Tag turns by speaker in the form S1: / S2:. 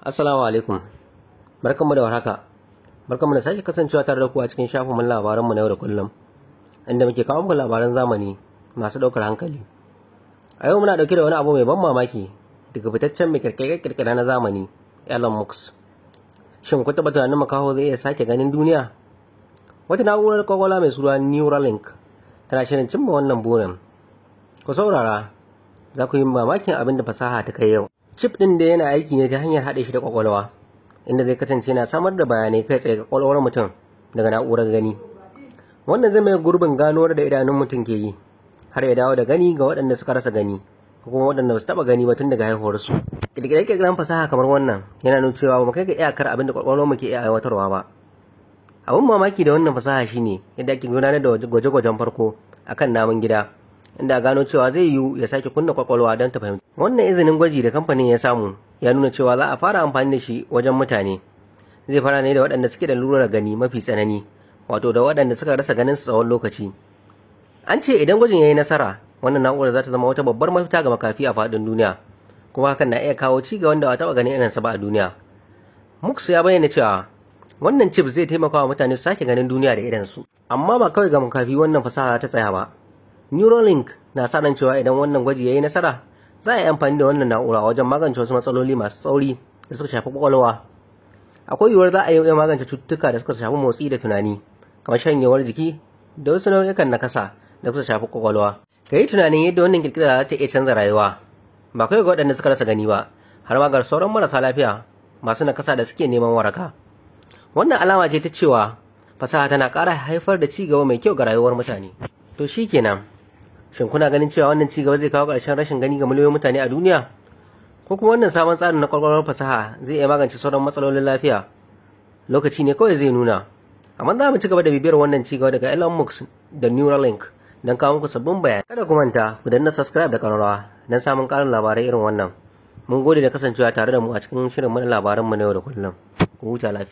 S1: Assalamu alaikum. Barkanmu da warhaka. Barkanmu da sake kasancewa tare da ku a cikin shafinmu labaranmu na yau da kullum, inda muke kawo muku labaran zamani masu ɗaukar hankali. A yau muna ɗauke da wani abu mai ban mamaki daga fitaccen mai kirkire-kirkire na zamani, Elon Musk. Shin kun taɓa tunanin makaho zai iya sake ganin duniya? Wata na'urar kwakwalwa mai suna Neuralink tana shirin cimma wannan burin. Ku saurara, za ku yi mamakin abin da fasaha ta kai yau. Chip ɗin da yana aiki ne ta hanyar haɗe shi da kwakwalwa, inda zai kasance yana samar da bayanai kai tsaye ga kwakwalwar mutum daga na'urar gani. Wannan zai mai gurbin ganuwar da idanun mutum ke yi, har ya dawo da gani ga waɗanda suka rasa gani, ko kuma waɗanda ba su taɓa gani ba tun daga haihuwarsu. Ƙirƙire-ƙirƙiren fasaha kamar wannan yana nuna cewa ba mu kai ga iyakar abin da kwakwalwar mu ke iya aiwatarwa ba. Abin mamaki da wannan fasaha shine yadda ake gudanar da gwaje-gwajen farko akan namun gida, inda gano cewa zai yiwu ya sake kunna kwakwalwa don ta fahimci. Wannan izinin gwaji da kamfanin ya samu ya nuna cewa za a fara amfani da shi wajen mutane. Zai fara ne da waɗanda suke da lurar gani mafi tsanani, wato da waɗanda suka rasa ganin su tsawon lokaci. An ce idan gwajin ya yi nasara, wannan na'urar za ta zama wata babbar mafita ga makafi a faɗin duniya, kuma hakan na iya kawo ci gaban da ba a taɓa ganin irinsa ba a duniya. Musk ya bayyana cewa wannan chip zai taimaka wa mutane su sake ganin duniya da idonsu. Amma ba kawai ga makafi wannan fasaha ta tsaya ba. Neuralink na sa ran cewa idan wannan gwaji ya yi nasara, za a yi amfani da wannan na'ura wajen magance wasu matsaloli masu tsauri da suka shafi kwakwalwa. Akwai yiwuwar za a iya magance cututtuka da suka shafi motsi da tunani, kamar shanyewar jiki da wasu nau'ikan nakasa da suka shafi kwakwalwa. Ka yi tunanin yadda wannan kirkira za ta iya canza rayuwa, ba kawai ga waɗanda suka rasa gani ba, har ma ga sauran marasa lafiya masu nakasa da suke neman waraka. Wannan alama ce ta cewa fasaha tana ƙara haifar da ci gaba mai kyau ga rayuwar mutane. To shi kenan. Shin kuna ganin cewa wannan ci gaba zai kawo ƙarshen rashin gani ga miliyoyin mutane a duniya? Ko kuma wannan sabon tsarin na kwakwalwar fasaha zai iya magance sauran matsalolin lafiya? Lokaci ne kawai zai nuna. Amma za mu ci gaba da bibiyar wannan ci gaba daga Elon Musk da Neuralink don kawo muku sabbin bayanai. Kada ku manta ku danna subscribe da ƙararrawa don samun ƙarin labarai irin wannan. Mun gode da kasancewa tare da mu a cikin shirin mana labaranmu na yau da kullum. Ku huta lafiya.